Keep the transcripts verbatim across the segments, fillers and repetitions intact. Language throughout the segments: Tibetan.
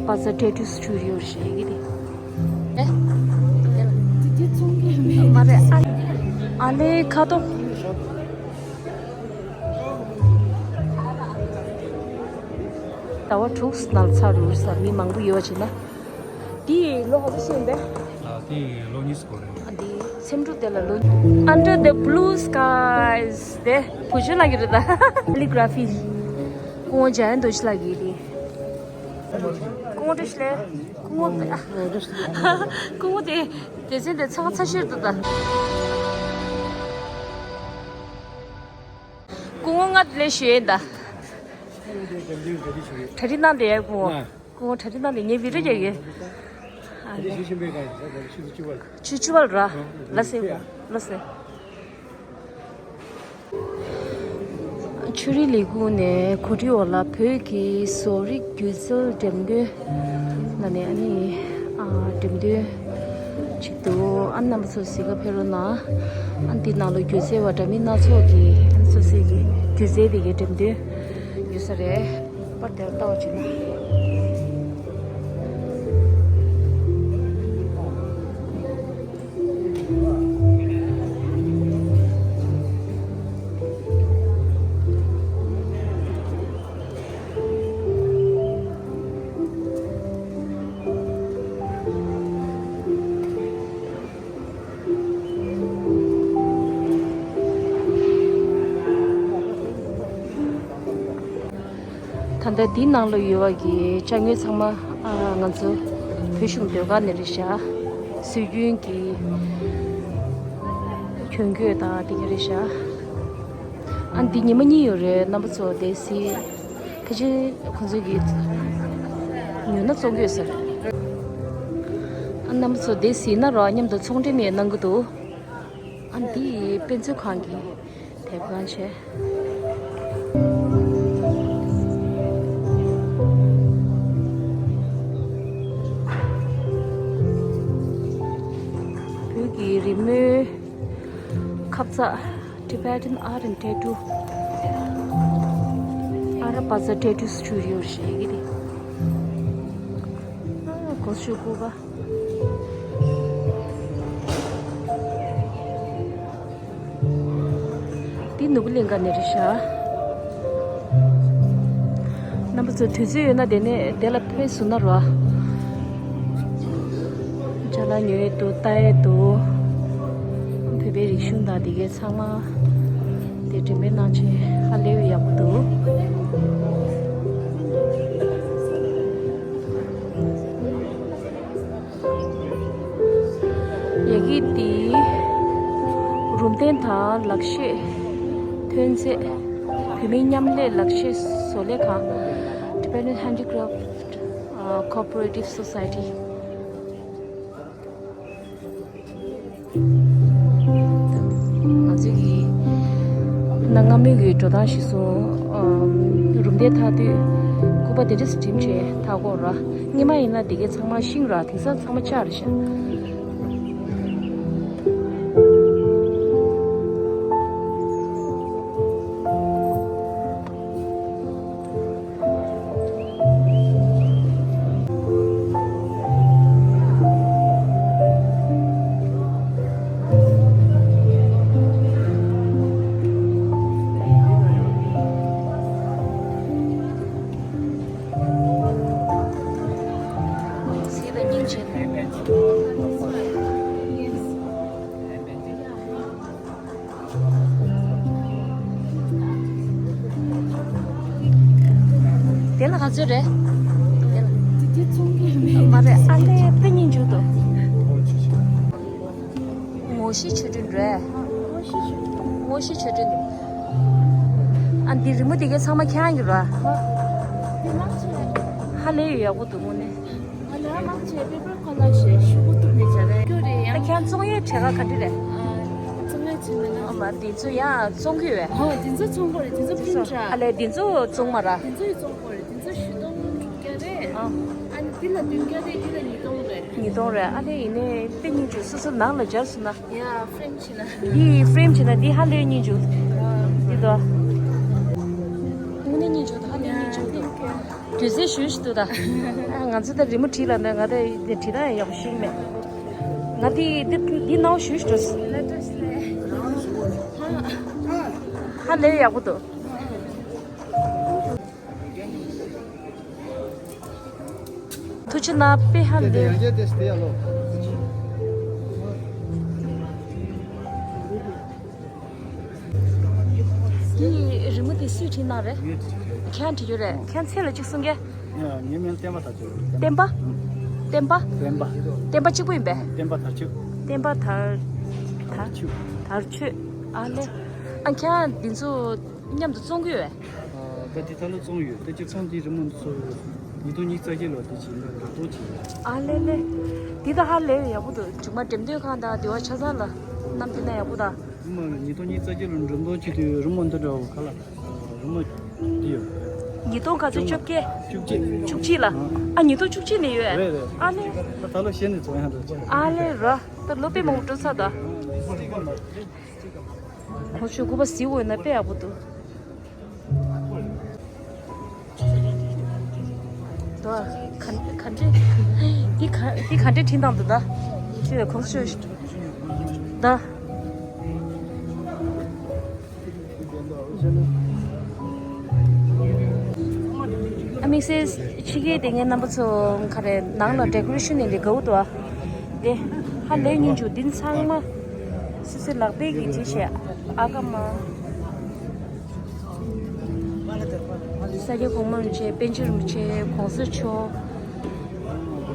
པ་ས་ཊེ་ཊུ་སི་ཊུ་ཌི་ཡོ་རེད་ཞེས་ཡི་གེ་དེ། ཨེ། དེ་ཚོང་གི་མེད། མ་རེད། ཨ། ཨ་ལེ་ཁ་དོག་ཟླ་བ་དྲུག་ནང་ཚར་རུ་ས་མི་མང་པོ་ཡོད་ཅེ་ན། དེ་ལོ་ག་ཚོད་ཡིན་པས། ཨ། དེ་ལོ་གཉིས་སུ་གོ་རེད། ཨ། འདི་སེམས་འགྲུབ་དེ་ལ་ལོ། Under the blue skies དེ་བུ་ཆུ་ལགས་ཀྱི་རེད་ད། Calligraphy སྐུ་ངོ་འཇམ་དབྱངས་རྡོ་རྗེ་ལགས་ཀྱི་དེ། སྐུ་ངོ་བཀྲ་ཤིས་བདེ་ལེགས། སྐུ་ངོ་སྐུ་ངོ་དེ་སྡེ་ཚན་དེ་ཚང་ཚ་ཤེར་འདུག་ད། སྐུ་ངོ་ང་དེ་ལས་ཞུ་ཡིན་ད། གྲ་སྒྲིག་གནང་བསྡད་ཡ་སྐུ་ངོ། སྐུ་ངོ་གྲ་སྒྲིག་གནང་བསྡད། ངས་བི་ཌི་ཡོ་རྒྱག་གི། ཨ་ནི། ཆུ་བཅུ་པ་ལ་ར། ལ་སེ། ལ་སེ། ཆོས་རིག་ལས་ཁུངས་ནས་གོ་སྒྲིག་འོག་ལ་བོད་ཀྱི་བཟོ་རིག་སྒྱུ་རྩལ་འགྲེམས་སྟོན་ལ་ནས་ཨ་ནི་ཨ་འགྲེམས་སྟོན་ཅིག་འདུག་ཨ་རྣམ་པ་ཚོ་གཟིགས་ག་ཕེབས་རོགས་གནང་། ཨ་འདི་ནང་ལ་སྒྱུ་རྩལ་བ་འདྲ་མིན་སྣ་ཚོགས་ཀྱི་ཨ་ནི་སོ་སོའི་གི་སྒྱུ་རྩལ་དེ་གའི་འགྲེམས་སྟོན་ཡོད་ས་རེད། པར་དེར་ལྟ་བ་བྱེད་ན། ད་ལྟ་འདི་ནང་ལ་ཡོད་པ་གི་ཅ་དངོས་ཚང་མ་ཨ་ང་ཚོ་བོད་གཞུང་ཟློས་གར་ནས་རེད་ཤག་སྲོལ་རྒྱུན་གྱི་གྱོན་གོས་དང་དེ་ག་རེད་ཤག་ཨ་འདི་ཉི་མ་གཉིས་ཡོད་རེད། རྣམ་པ་ཚོ་དེ་གཟིགས། ཕལ་ཆེར་ཁོང་ཚོས་ཀྱི་ཉོས་ན་བཙོང་གི་ཡོད་ས་རེད། ཨ་རྣམ་པ་ཚོ་དེ་གཟིགས་ན་རོགས། མཉམ་དུ་ཚོང་འགྲེམས་ཡང་གནང་གི་འདུག་ཨ་འདི་དཔེ་མཛོད་ཁང་གི་དེབ་ཁང་བྱས། བོད་ཀྱི་རི་མོའི་ཁ་བཙགས། Tibetan Art and Tattoo. ཨ་ར་པ་ས་ཊེ་ཊུ་སི་ཊུ་ཌི་ཡོ་ཞེས་ཡི་གེ་དེ། ཨ་གོ་ཤུ་ཀུ་ག་འདི་ནོར་བུ་གླིང་ག་ནས་རེད་ཤག་རྣམ་པ་ཚོ་དུས་ཚོད་ཡོད་ན་དེ་ནས་དེ་ལ་ཕེབས་སོང་ན་རོ། ཅ་ལག་ཉོ་ཡས་འདུག་ལྟ་ཡས་འདུག་བོད་པའི་རིག་གཞུང་དང་དེ་གའི་ཚང་མ་དེ་འགྲེམས་སྤེལ་གནང་བྱས་ཧ་ལས་ཡག་པོ་འདུག་ཡ་གི་དེ་རུམ་གདན་དང་ལག་ཤེས་ཐོན་རྫས། བོད་མིའི་མཉམ་ལས་ལག་ཤེས་བཟོ་ལས་ཁང་། Tibetan Handicraft Cooperative Society། ང་ཚོའི་གི་གནའ་སྔ་མོའི་གི་འགྲོ་སྟངས་ཤིག་སོང་། ཨམ། རུམ་བཏེག་འཐག་དུས་སྐུད་པ་དེ་འདྲས་སྒྲིམ་བྱས་འཐག་གོ་ར། སྔོན་མ་ཡིན་ན་དེ་གའི་ཚང་མ་ཤིང་ར། དེང་སང་ཚང་མ་ལྕགས་རེད་ཤག་དེ་ལ་ག་ཚོད་རེད། དེ་ལ། དེ་ཚོང་གི་མེད། མ་རེད། ཨ་ལས་དཔེ་སྙིང་རྗེ་འདུག་ངོ་ཤེས་ཆོས་སྒྲོན་རེད། ངོ་ཤེས་ཆོས་སྒྲོན། ཨ་འདི་རི་མོ་དེ་གའི་ཚང་མ་ཁྱེད་རང་གི་རེད། ཧ་ལས་ཡག་པོ་འདུག་དངོས་གནས། ང་ལ་མང་ཆེ་པེ་པར་ཁོ་ལ་ཞེས་ཞུ་གོ་ཐུབ་ནས་བྱ་རེད། སྐྱོ་རེད་ཡང་། ད་ཁྱེད་རང་བཙོང་ཡས་བྱེད་ག་ག་འདྲ་རེད། ཨ། བཙོང་ཡས་བྱེད་མེད་ན། ཨ་མ་འདི་ཚོ་ཡང་བཙོང་གི་ཡོད། ཧོ་འདི་ཚོ་བཙོང་གི་རེད། འདི་ཚོ་ཕིན་ཊ་ར། ཨ་ལས་འདི་ཚོ་བཙོང་མ་ར། འདི་ཚོ་ཡི་བཙོང་གི་རེད། འདི་ཚོ་བཞི་སྟོང་དྲུག་བརྒྱ་རེད། ཨ། ཨ་ནི་འདི་ལ་བདུན་བརྒྱ་རེད། འདི་ལ་ཉིས་སྟོང་རེད། ཉིས་སྟོང་རེད། ཨ་ལས་ཡིན་ནའི་དཔེ་སྙིང་རྗེ། སོ་སོ་ནང་ལ་སྦྱར་སོང་ན། ཡ་ཕྲེམ་བྱེད་ན། འདི་ཕྲེམ་བྱེད་ན་འདི་ཧ་ལས་སྙིང་རྗེ། འདི་དོ། དངོས་གནས་སྙིང་རྗེ། ཧ་ལས་སྙིང་རྗེ་འདུག་དུས་ཚོད་ཞུས་ཤིག་འདུག་ད། ང་ཚོ་ད་རི་མོ་བྲིས་ལ་ནས་ང་ད་འདི་བྲིས་ན་ཡག་པོ་ཞིག་མེད། ང་འདི་འདི་འདི་ནང་ཞུས་ཤིག་འགྲོ། ཧ་ལས་ཡག་པོ་འདུག། ཐུགས་རྗེ་གནང་། དཔེ་ཧ་ལས། འདི་རི་མོ་དེ་སུས་བྲིས་གནང་རེད། ཁྱེད་རང་བྲིས་རྒྱུ་རེད། ཁྱེད་རང་ཚེ་ལ་གཅིག་གསུང་གས། ངའི་མིང་བསྟན་པ་དར་ཆོས། བསྟན་པ། བསྟན་པ། བསྟན་པ། བསྟན་པ་གཅིག་པུ་ཡིན་པས། བསྟན་པ་དར་ཆོས། བསྟན་པ་དར། དར། དར་ཆོས། ཨ་ལེ། ཨ་ཁྱེད་རང་འདི་ཚོ་མཉམ་དུ་བཙོང་གི་ཡོད་པས། ད་དེ་ད་ལོ་བཙོང་ཡོད། ད་ཅི་བཙོང་དེ་རི་མོ་འདི་ཚོ་ཉིས་སྟོང་ཉི་ཤུ་རྩ་བརྒྱད་ལོ་དེ་བྱས་ནས་འགྲོ་གཏོང་བྱས། ཨ་ལེ་ལེ། འདི་ད་ཧ་ལས་ཡག་པོ་འདུག། མཇུག་མ་འགྲེམས་སྟོན་ཁང་དང་དེ་བ་ཆ་ཚང་ལ་བསྣམས་ཐུབ་ན་ཡག་པོ་ད། རི་མོ་ཉིས་སྟོང་ཉི་ཤུ་རྩ་བརྒྱད་ལོ་འགྲེམས་སྟོན་བྱེད་དུས་རི་མོ་འདི་འདྲ་བོ་ག་ལ་རི་མོ་འདི་ཡོད། ཉིས་སྟོང་ག་ཚོད། བཅོ་བརྒྱད། བཅུ་གཅིག། བཅུ་གཅིག་ལ། ཨ་ཉིས་སྟོང་བཅུ་གཅིག་ནས་ཡོད། རེད་རེད། ཨ་ལེ། ད་ད་ལོ་གཞས་ནས་བཙོང་ཡག་འགྲོ་ཆེ། ཨ་ལེ་ར། ད་ལོ་དཔེ་མང་པོ་འགྲོ་ཚར་ད། ཁོང་ཚོས་སྐུ་པར་གཟིགས་འོས་ན་དཔེ་ཡག་པོ་འདུག། དོ། ག་ག་འདྲས། འདི་ག་འདི་ག་འདྲས་བྲིས་བཏང་འདུག་ད། ཁྱོད་ཁོང་ཚོས་ད། ཨ་དམིགས་བསལ་ཕྱི་རྒྱལ་དེ་ངའི་རྣམ་པ་ཚོ་ག་རེ་ནང་ལ་ཌེ་ཀོ་རེ་ཤན་ནི་ལས་དགའ་བོ་འདུག་ཨ། དེ་ཧ་ལས་སྙིང་རྗེ། འདི་ཚང་མ་སོ་སོའི་ལག་པས་ཀྱིས་བྲིས་བྱས། ཨ་ཀ་མ། ས་སྐྱ་གོང་མ་རིན་པོ་ཆེ། པཎ་ཆེན་རིན་པོ་ཆེ། གོང་ས་མཆོག།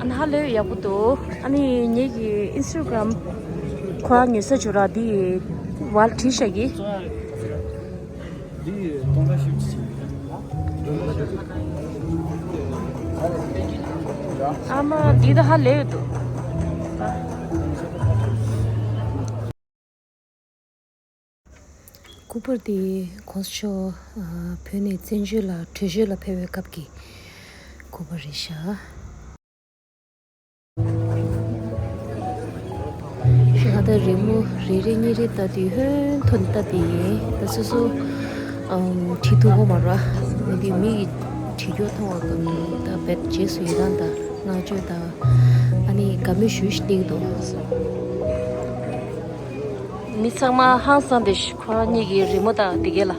ཨ་ནི་ཧ་ལས་ཡག་པོ་འདུག། ཨ་ནི་ངེད་ཀྱི་ཨིན་སི་ཊ་གྷ་རམ་ཁོ་རང་ཉོ་ས་ཇོ་ར་འདི་བར་བྲིས་བཞག་གི། འདི་སྟོང་ཕྲག་བཞི་བཅུ་ཞིག། ཨ་མ་འདི་ད་ཧ་ལས་ཡོད་འདུག། སྐུ་པར་དེ་གོང་ས་མཆོག་བོད་ནས་བཙན་བྱོལ་ལ་བྲོས་བྱོལ་ལ་ཕེབས་པའི་སྐབས་ཀྱི་སྐུ་པར་རེད་ཤག། ང་ད་རི་མོ་རེ་རེ་གཉིས་རེ་ལྟ་དུས་ཧོན་ཐོར་ནས་ལྟ་དེ་ཡིན། ད་སོ་སོ་བྲིས་ཐུབ་ཀྱི་མ་རེད། འོན་ཏེ་མི་གི་བྲིས་རྒྱུ་མཐོང་བ་གི་ད་བེད་རྗེས་སུ་ཡི་རང་ད་བསྔགས་བརྗོད་ད་ཨ་ནི་དགའ་མོས་ཞུ་ཞིག་སླེབས་འདུག། མི་ཚང་མ་ཧང་སངས་ཏེ་ཁོ་རང་གཉིས་ཀྱི་རི་མོ་དང་དེ་གས་ལ།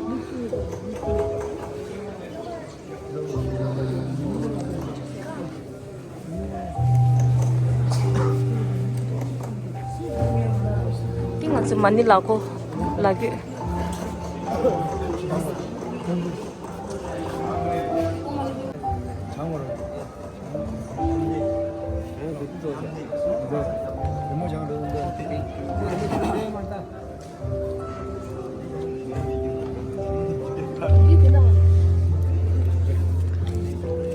འདི་ང་ཚོ་མ་ཎི་ལག་མགོ་ལག་བརྒྱུད།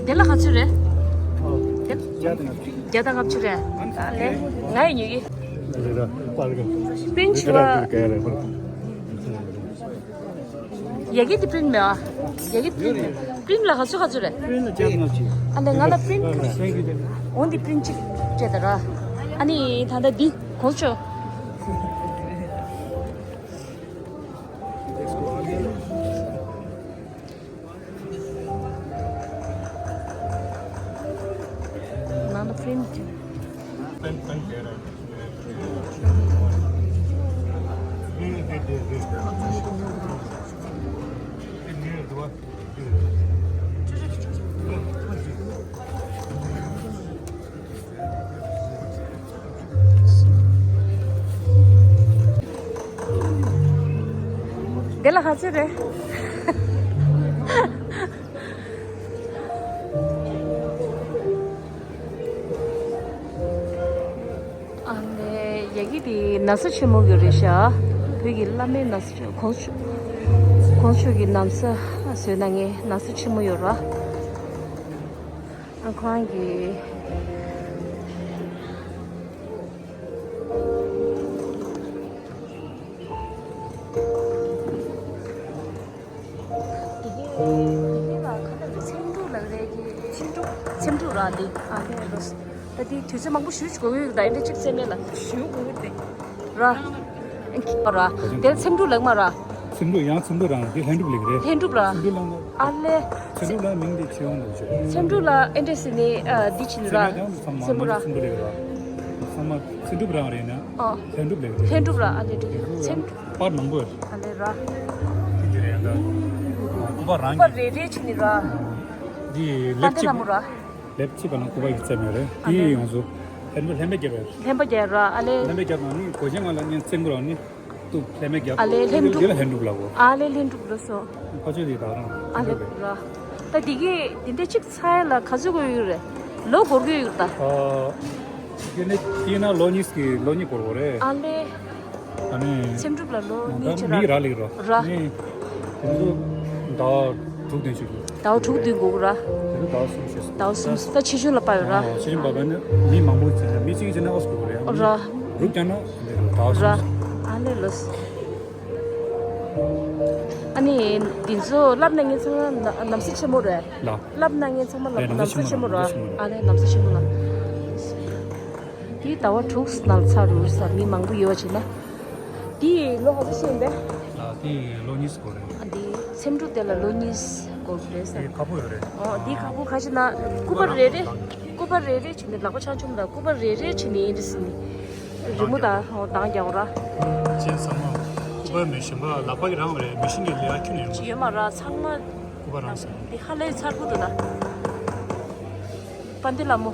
དེ་ལ་ག་ཚོད་རེད། དེ་ལ་བརྒྱ་དང་ལྔ་བཅུ་རེད། ཨ་ལེ། ང་ཡི་ཉོ་གི། པིན་ཆུ་བ། ཡ་གི་དེ་པིན་མེད་ཨ། ཡ་གི་པིན་མེད། པིན་ལ་ག་ཚོད་ག་ཚོད་རེད། པིན་ལ་བརྒྱ་དང་ལྔ་བཅུ། ཨ་ལེ་ང་ལ་པིན། འོན་ཏེ་པིན་གཅིག་སྤྲད་ད་ར། ཨ་ནི་ད་ལྟ་འདི་གོང་ཆོ། ནང་ལ་པིན། དེ་ལ་ག་ཚོད་རེད། ཨ་ནེ་ཡ་གི་དེ་ན་བཟའ་ཆེན་མོ་གི་རེད་ཤག། བོད་ཀྱི་བླ་མའི་ན་བཟའ་ཆེན་གོང་ཆོ། གོང་ཆོ་གི་ན་བཟའ་བཟོས་ན་ངས་ན་བཟའ་ཆེན་མོ་ཡོད་ར། ཨ་ཁོང་གི། དེ་གའི་དེ་གའི་ལ་ཁ་ལག་གི་ཚེམ་དྲུབ་ལགས་རེད་གི། ཚེམ་དྲུབ། ཚེམ་དྲུབ་ར་འདི། ཨ་ནེ་རོ། ད་འདི་དུས་ཚོད་མང་པོ་ཞུ་ཞུ་དགོས་ཡོད་ད་ཡིན་འདྲ་གཅིག་རྩེ་མེད་ལ་ཞུ་དགོས་ཡོད་དེ། ར། ར། དེ་ཚེམ་དྲུབ་ལགས་མ་ར། ཚེམ་དྲུབ་ཡང་ཚེམ་དྲུབ་རང་དེ་ལྷན་དྲུབ་ལེགས་རེད། ལྷན་དྲུབ་ར། ཚེམ་དྲུབ་ལ། ཨ་ལེ། ཚེམ་དྲུབ་ལ་མིང་དེ་ཆེ་ཡོང་འདུག་ཅེ། ཚེམ་དྲུབ་ལ་ཨེ་འདྲས་ཟེར་ནི་ཨ་འདི་ཕྱིན་ར། ཚེམ་དྲུབ་ར། ཚང་མ་ཚེམ་དྲུབ་རང་རེད་ན། ཨ། ལྷན་དྲུབ་ལེགས་རེད། ལྷན་དྲུབ་ར། ཨ་ལེ་འགྲིག་ཚེམ་དྲུབ། པར་མང་པོ་ཡོད། ཨ་ལེ་ར། འདི་རེད་ད། སྐུ་པར་རང་སྐུ་པར་རེ་རེ་ཕྱིན་ནི་ར། འདི་ལེབ་པ་འདི་གཅིག་ལ་མོ་ར། ལེབ་གཅིག་པ་ལ་སྐུ་པར་གྱི་རྩེ་མོ་རེད། ཨ་ལེ། འདི་ཡོངས་སུ་ལྷན་པ་ལྷན་པ་རྒྱབ་རེད། ལྷན་པ་རྒྱབ་ར། ཨ་ལེ། ལྷན་པ་རྒྱབ་ན་ནི་གོ་ཆེན་ང་ལ་ངས་ཚེམ་དྲུབ་རང་ནི། ཏུ་ལྷན་མེད་རྒྱབ། ཨ་ལེ་ལྷན་དྲུབ། དེ་ལ་ལྷན་དྲུབ་ལབ་གོ། ཨ་ལེ་ལྷན་དྲུབ་ལོ་སོ། ཕ་ཆོས་དེ་དག་རང་། ཨ་ལེ་ར། ད་དེ་གི་དེ་འདྲ་གཅིག་ཚ་ཡ་ལ་ག་ཚོད་དགོས་ཡོད་རེད། ལོ་འགོར་གི་ཡོད་ད། ཨ། དེ་ནས་དེ་ན་ལོ་གཉིས་ཀྱི་ལོ་གཉིས་འགོར་གོ་རེད། ཨ་ལེ། ཨ་ནི། ཚེམ་དྲུབ་ལ་ལོ་གཉིས་ད་ཆ་མིག་ར་ལེགས་རོ། ར། ནི། དེ་ཚོ་ཟླ་བ་དྲུག་བདུན་ཞིག་རེད། ཟླ་བ་དྲུག་བདུན་འགོར་གོ་ར། དེ་ཚོ་ཟླ་བ་གསུམ་ཞིག་ཟླ་བ་གསུམ་ད་ཆེ་ཆུང་ལ་དཔག་ཡོད་ར། ཨ་ཆེ་ཆུང་བ་བ་ནི་མི་མང་པོ་ཅིག་ནས་མི་གཅིག་ཅིག་ནས་ཨོ་སི་གོ་རེད། ར། རུབ་ཀྱང་ན་ཟླ་བ་གསུམ་ཞིག་ར། ཨ་ལེ་ལོས། ཨ་ནི་འདི་ཚོ་བསླབ་གནང་མཁན་ཚང་མ་ལམ་སེང་ཆེན་མོ་རེད། ལ། བསླབ་གནང་མཁན་ཚང་མ་ལམ་སེང་ཆེན་མོ་རེད། ཨ་ལེ་ལམ་སེང་ཆེན་མོ་ལ། འདི་ཟླ་བ་དྲུག་ནང་ཚར་རུ་ས་མི་མང་པོ་ཡོད་པ་བྱས་ན། འདི་ལོ་ག་ཚོད་ཤེས་པས། ལ་འདི་ལོ་གཉིས་འགོར་རེད། ཨ་འདི་ཚེམ་དྲུབ་དེ་ལ་ལོ་གཉིས་འགོར་རེད་ས། འདི་ཁ་པོ་ཡོད་རེད། ཨོ་འདི་ཁ་པོ་ཁ་ཅིག་ན་སྐུ་པར་རེ་རེ། སྐུ་པར་རེ་རེ་བྱས་ནས་ལག་པ་ཆང་ཆུང་དང་སྐུ་པར་རེ་རེ་བྱས་ནས་ཡིན་རེད་ཟིན། རི་མོ་དང་ཧོ་དང་རྒྱག་ར། ཅན་ཚང་མ་སྐུ་པར་མེད་གཞན་པ་ལག་པ་གི་རང་རེད། མི་ཤིང་གི་ལས་ཀ་ཁྱོན་ནས་ཡོད་མ་རེད། ཡོད་མ་ར་ཚང་མ། སྐུ་པར་རང་ས། འདི་ཧ་ལས་ཚར་པོ་འདུག་ད། པ་འདི་ལ་མོ།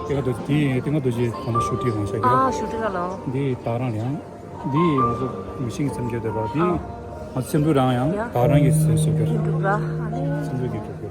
དེ་ག་དུ་དེ་དེ་ག་དུ་ཅི་གང་ལ་ཤུ་ཏི་གང་ཤ་གི། ཨ་ཤུ་ཏི་ག་ལ། འདི་ད་རང་ཡང་། འདི་ང་ཚོ་མི་ཤིང་སེམས་ཁྱེར་བསྡད་པ་འདི། ཨ། ང་ཚོ་སེམས་འགྲུབ་རང་ཡང་ཡ། ད་རང་གི་སེམས་སུ་གྱུར། སེམས་འགྲུབ་ར། ཨ་ནི། སེམས་འགྲུབ་ཀྱི་གྲོགས་པོ།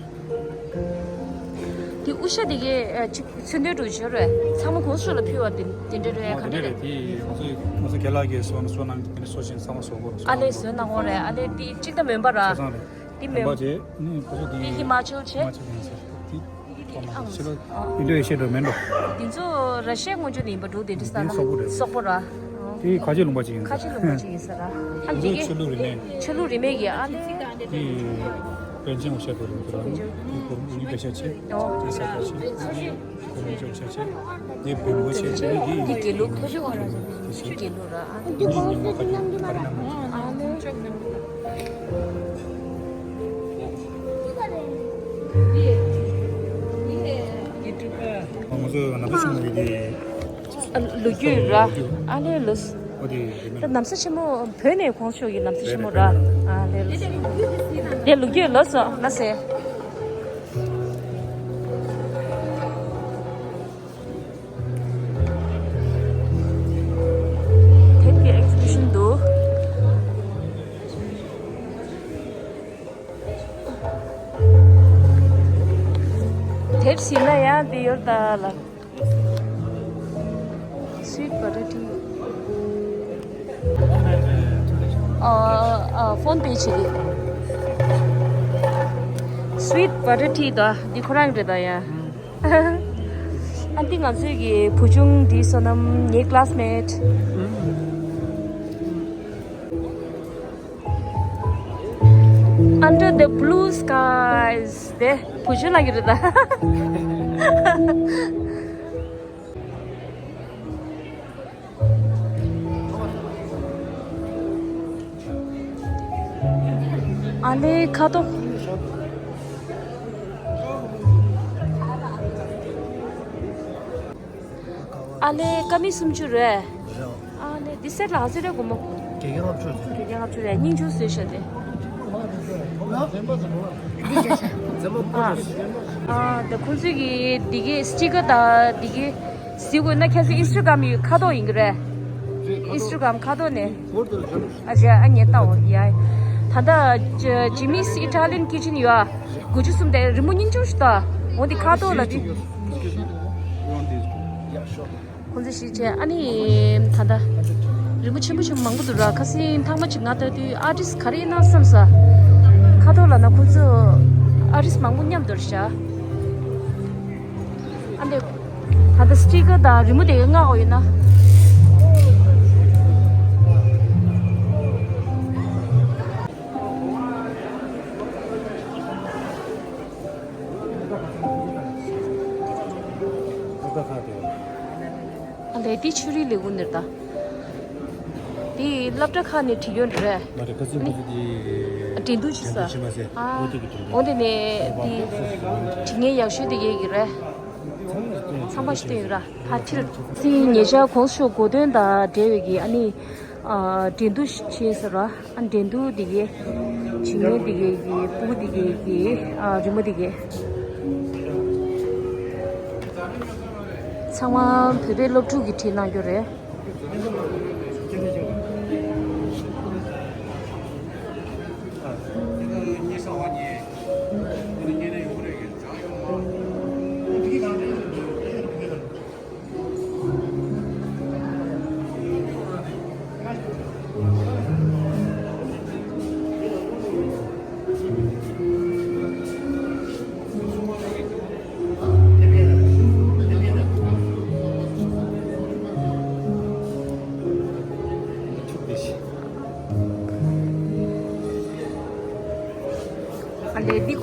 དེ་དབུ་ཞྭ་དེ་གའི་ཨ་ཅིག་མཚོན་དོན་འགྲོ་བྱོས་རེད། ཚང་མ་གོང་ས་མཆོག་ལ་ཕུལ་བ་དེ་དེ་འདྲ་རེད། ཨ་ག་འདྲ་རེད། དེ་ང་ཚོ་ང་ཚོ་རྒན་ལགས་ཀྱིས་བཟོ་ན་བཟོ་གནང་དེ་ནས་སོ་བཞིན་ཚང་མ་བཟོ་དགོས་རེད། ཨ་ལས་བཟོས་གནང་དགོས་རེད། ཨ་ལས་དེ་གཅིག་ད་མོན་པ་ར། ཆ་ཚང་རེད། དེ་མོན་པ་བྱས་ནས་ཁོ་ཚོ་དེ་དེ་ཧི་མ་ཅལ་བྱས། ཧི་མ་ཅལ་ཡིན་ཟེར་དེ། ཨིན་ཌོ་ཨེ་ཤི་ཡ་འགྲོ་མིན་འགྲོ། དེ་ཚོ་ར་ཤི་ཡ་སྔོན་ཆད་ནས་ཡིན་པ་འགྲོ་དེ་འདྲ་ས་ན་སོག་པོ་རེད། སོག་པོ་ར། དེ་ཁ་ཆེ་ལུང་པ་ཅིག་ཡིན་ས། ཁ་ཆེ་ལུང་པ་ཅིག་ཡིན་ས་ར། ཨ་དེ་ཚོ་གི་ཆོས་ལུགས་རིས་མེད། ཆོས་ལུགས་རིས་མེད་ཀྱི་ཨ་ནི། དེ་པཎ་ཆེན་འུ་ཤ་དེ་རེད་དེ་ར། དེ་གོ་རུ་ཡིན་པའི་ཤ་ཆེ། ཨོ། དེ་ས་ཁ་ཆེ། དེ་མི་ཆོག་ཆ་ཆེ། དེ་བོན་པོ་ཆེ་ཆེ་ནི་དེ་དགེ་ལུགས། དེ་ཆེ། དགེ་ལུགས་ར་ཨ་ནི། དེ་ཆེ། དགེ་ལུགས་ར་ཨ་ནི། དེ་ཉི་མ་ཁ་ཆུ་ཁ་རི་ན་མ་ཆེ། ཨ་ནི། ང་ཚོ་ན་ཚོད་ཆུང་བའི་དེ། ལོ་རྒྱུས་ར་ཨ་ནི་ལོས། ཨོ་དེ་རེད་མེད། ད་ན་ཚོད་ཆེན་མོ་བོད་ནས་ཁོང་ཚོ་ཡི་ན་ཚོད་ཆེན་མོ་ར། ཨ་ལེ་ལོས། དེ་ལོ་རྒྱུས་ལོས་སོ་ན་སེ། དེབ་ཀྱི་ཨེག་ཛི་བི་ཤན་འདུག་དེབ་ཟིན་ན་ཡང་དེ་ཡོད་ད་ལ། Sweet potato. ཨ་ཨ་ཕོན་པེ་བྱེད་དེ། Sweet potato ད་འདི་ཁོ་རང་རེད་ད་ཡ། ཨ་འདི་ང་ཚོའི་གི་བུ་ཆུང་འདི་བསོད་ནམས་ངའི་ཀ་ལ་སི་མེ་ཊི། Under the blue skies དེ་བུ་ཆུང་ལ་གི་རེད་ད། ཨ་ལེ་ཁ་དོག་ཨ་ལེ་ཀ་མི་སུམ་ཅུ་རེད། ཨ་ལེ་འདི་སེ་ལ་ཧ་ཟེ་རེ་གོ་མོ། དགེ་རྒན་ལྔ་བཅུ་རེད། དགེ་རྒན་ལྔ་བཅུ་རེད། སྙིང་ཆུང་བཟོས་ཤག་དེ། ཨ་ཨ་ད་ཁོང་ཚོས་ཀྱི་འདི་གི་སི་ཊི་ཀར་དང་འདི་གི་གཟིགས་དགོས་ན་ཁྱེད་ཚོའི་ཨིན་སི་ཊ་གྷ་རམ་ཡི་ཁ་དོག་ཡིན་གི་རེད། ཨིན་སི་ཊ་གྷ་རམ་ཁ་དོག་ནས། ཨ་ཅེ་ཨ་ཉེ་ལྟ་འོ་ཡ། ད་ལྟ་ཇི་མིས་ཨི་ཊ་ལི་ཡན་ཁི་ཆན་ཡོད་ཨ། དགུ་བཅུ་གསུམ་དེ་རི་མོ་སྙིང་ཆུང་ཞིག་ལྟ། འོ་འདི་ཁ་དོག་ལ་དེ། ཁོང་ཚོ་ཞིག་བྱས་ཨ་ནི། ད་ལྟ་རི་མོ་ཆེན་པོ་ཆེན་པོ་མང་པོ་འདུག་ར། ཁ་སང་ཐེངས་མ་ཅིག་ང་ལྟ་དུས་ཨར་ཊིསི་ག་རེ་ཡིན་ན་བསམ་ས། ཁ་དོག་ལ་ན་ཁོང་ཚོ་ཨར་ཊིསི་མང་པོ་མཉམ་དུ་རེད་ཤག་ཨ་ལེ། ད་ལྟ་སི་ཊི་ཀར་དང་རི་མོ་དེ་ག་མངགས་ཡོད་ན། འདི་ཆོས་རིག་ལས་ཁུངས་ནས་རེད་ད། འདི་སློབ་གྲྭ་ཁག་ནས་ཁྲིད་ཡོད་རེད། མ་རེད། ཁ་སང་ཁོ་ཚོ་དེ་འགྲན་བསྡུར་བྱེད་ས། འགྲན་བསྡུར་བྱེད་མ་ཟེར། ཨ། འོ་དེ་གི་འགྲན་བསྡུར། འོ་དེ་ནས་འདི་དྲི་ངན་ཡག་ཤོས་དེ་གས་ཀྱི་རེད། ཚང་མ་ཞིག་བསྟན་ཡོད་ར། ཕར་ཁྲིད། སི་ཉེ་ཆར་གོང་ཞུ་གོ་སྟོན་དང་འབྲེལ་བའི་གི་ཨ་ནི། ཨ། འགྲན་བསྡུར་བྱས་ཟེར་བ། ཨ། འགྲན་བསྡུར་འདི་གའི་བྱིངས་ངན་འདི་གའི་གི་སྤུ་གུ་འདི་གའི་གི། ཨ། རི་མོ་འདི་གའི། ཚང་མ་བོད་པའི་སློབ་ཕྲུག་གིས་བྲིས་གནང་རྒྱུ་རེད། ཨ་ལས་འདི།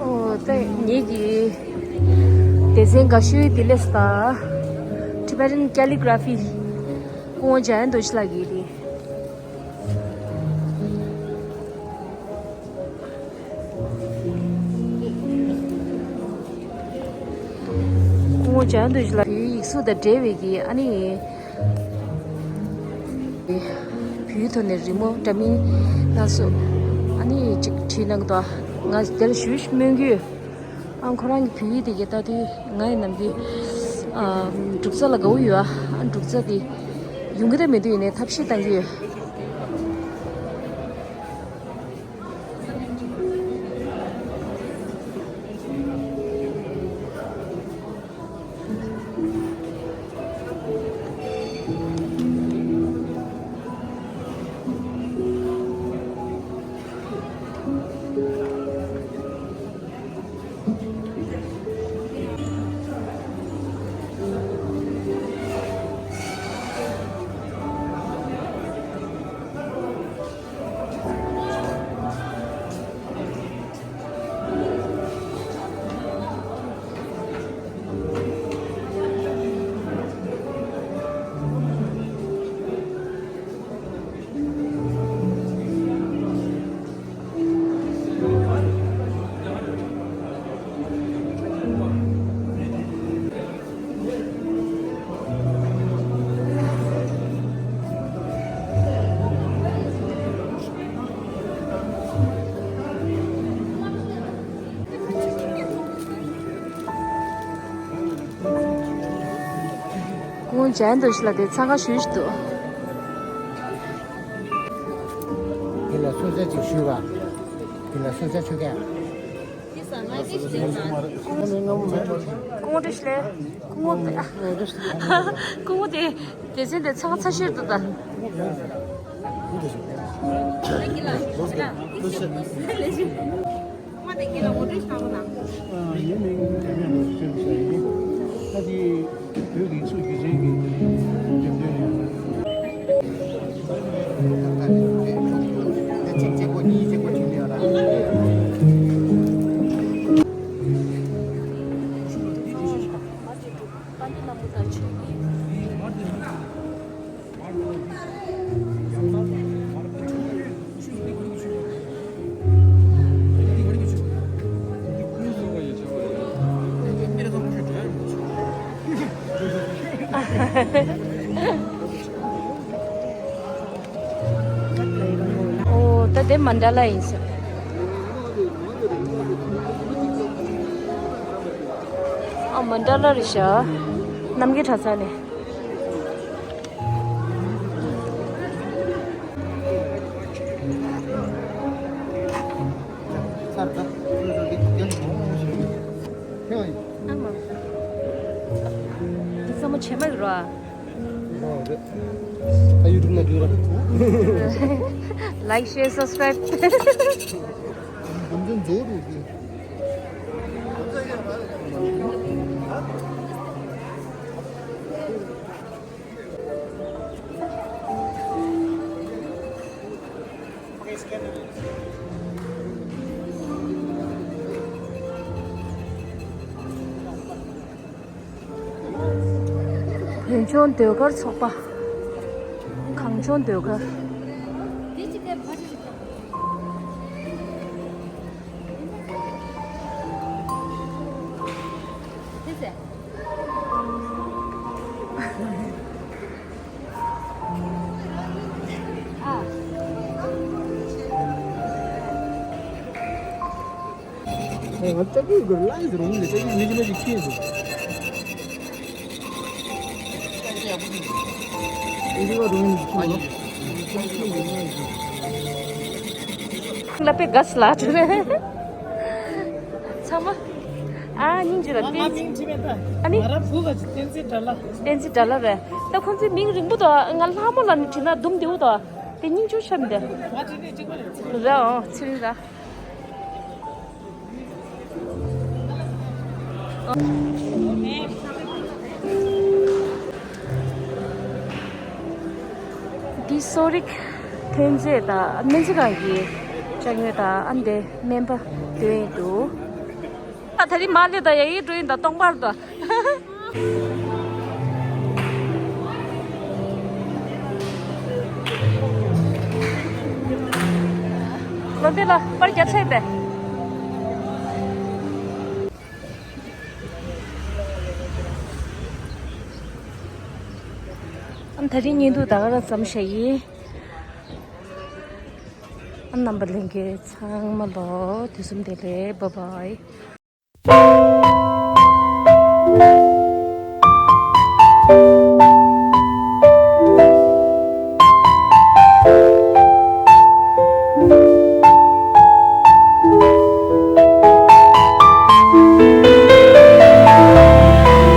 ཨོ། ད་ངེད་ཀྱི་སྡེ་ཚན་དགའ་ཤོས་དེ་ལས་ད་Tibetan Calligraphy སྐུ་ངོ་འཇམ་དབྱངས་རྡོ་རྗེ་ལགས་ཀྱི་རེད། སྐུ་ངོ་འཇམ་དབྱངས་རྡོ་རྗེ་ལགས་བོད་ཡིག་གཟུགས་དང་འབྲེལ་བའི་གི་ཨ་ནི། བོད་ཡིག་ཐོག་ནས་རི་མོ་འདྲ་མིན་སྣ་ཚོགས་ཨ་ནི་ཅིག་བྲིས་གནང་གི་འདུག་ང་དེར་ཞུ་ཞུ་སྨོན་གྱི་ཡོད། ཨ། ཁོ་རང་གི་བོད་ཡིག་དེ་གའི་ལྟ་དུས་ང་ཡི་ནམ་རྒྱུན། ཨ། འབྲུག་རྩ་ལ་དགའ་བོ་ཡོད། ཨ། འབྲུག་རྩ་དེ་ཡོང་གི་དང་མི་འདུག་ཡིན་ནའི་ཐབས་ཤེས་གཏང་གི་ཡོད། སྐུ་ངོ་འཇམ་དབྱངས་རྡོ་རྗེ་ལགས་དེ་འཚང་ཁ་ཤུགས་ཤིག་འདུག་དེ་ལ་སོ་ས་ཅིག་ཞུས་པ། དེ་ལ་སོ་ས་ཆོད་ཀྱང་། སྐུ་ངོ་བཀྲ་ཤིས་ལགས། སྐུ་ངོ་དེ། སྐུ་ངོ་དེ། སྡེ་ཚན་དེ་ཚང་ཚ་ཤེར་དུ་ད། ཡིན་མིན་དེ་མེད་ནོ་ཞིག་ཤེས་ཤ་ཡིན། ད་དེ་བོད་རིགས་ཚོ་སྒྱུ་རྩལ་གྱི་འགྲེམས་སྟོན་རེད། ད་གཅིག་གཅིག་པོ་གཉིས་གཅིག་པོ་བྲིས་ནས་ཡོད་ལ། དེ་མན་ཌ་ལ་ཡིན་ས། ཨ་མན་ཌ་ལ་རེད་ཤག་རྣམ་རྒྱལ་གྲྭ་ཚང་ནས། ཨ་མ། འདི་ཚང་མ་བྱེ་མ་རེད་ར། ཨ་ཡུ་ཊུབ་ནང་བསྒྱུར་ར། Like, share, subscribe. འདི་འཛོ་རུ་གི། བོད་ལྗོངས་ཟློས་གར་ཚོགས་པ། གངས་ལྗོངས་ཟློས་གར། ལ་པེ་ག་སི་ལ་ཏུ་རེ། ཚང་མ། ཨ་སྙིང་རྗེ་ལ་ང་བསྟན། མིང་ཁྲིད་མེད་ད། ཨ་ནི། ང་རང་བུ་ག་ཅི་བསྟན་འཛིན་དགྲ་ལྷ། བསྟན་འཛིན་དགྲ་ལྷ་རེད། ད་ཁོང་ཚོའི་མིང་རིང་པོ་དང་ང་ལྷ་མོ་ལ་ནི་བྲིས་ན་དུམ་བདེ་བོ་དང་དེ་སྙིང་རྗེ་ཤམ་དེ། ང་བྲིས་ནས་གཅིག་པ་རེད། རེད་ཨང་ཚེ་རིང་ར། འདི་གསོ་རིག་ཐོན་རྫས་དང་སྨན་རྩིས་ཁང་གི་ཅ་དངོས་དང་ཨ་འདི་སྨན་པ་འདོན་ཡིན་འདུག་ད་ད་རིང་མ་སླེབས་ད་ཡ་ཡིན་འགྲོ་ཡིན་ད་སྟོང་པར་དུ། ལོ་དེ་ལ་པར་རྒྱག་ཚད་པས། ཨ་ད་རིང་ཉིན་དུ་ད་ག་རང་ཙམ་བྱ་ཡིན། ཨ་རྣམ་པ་ལྷན་རྒྱས་ཚང་མ་ལོ་དུས་གསུམ་བདེ་ལེགས། བཱའི་བཱའི།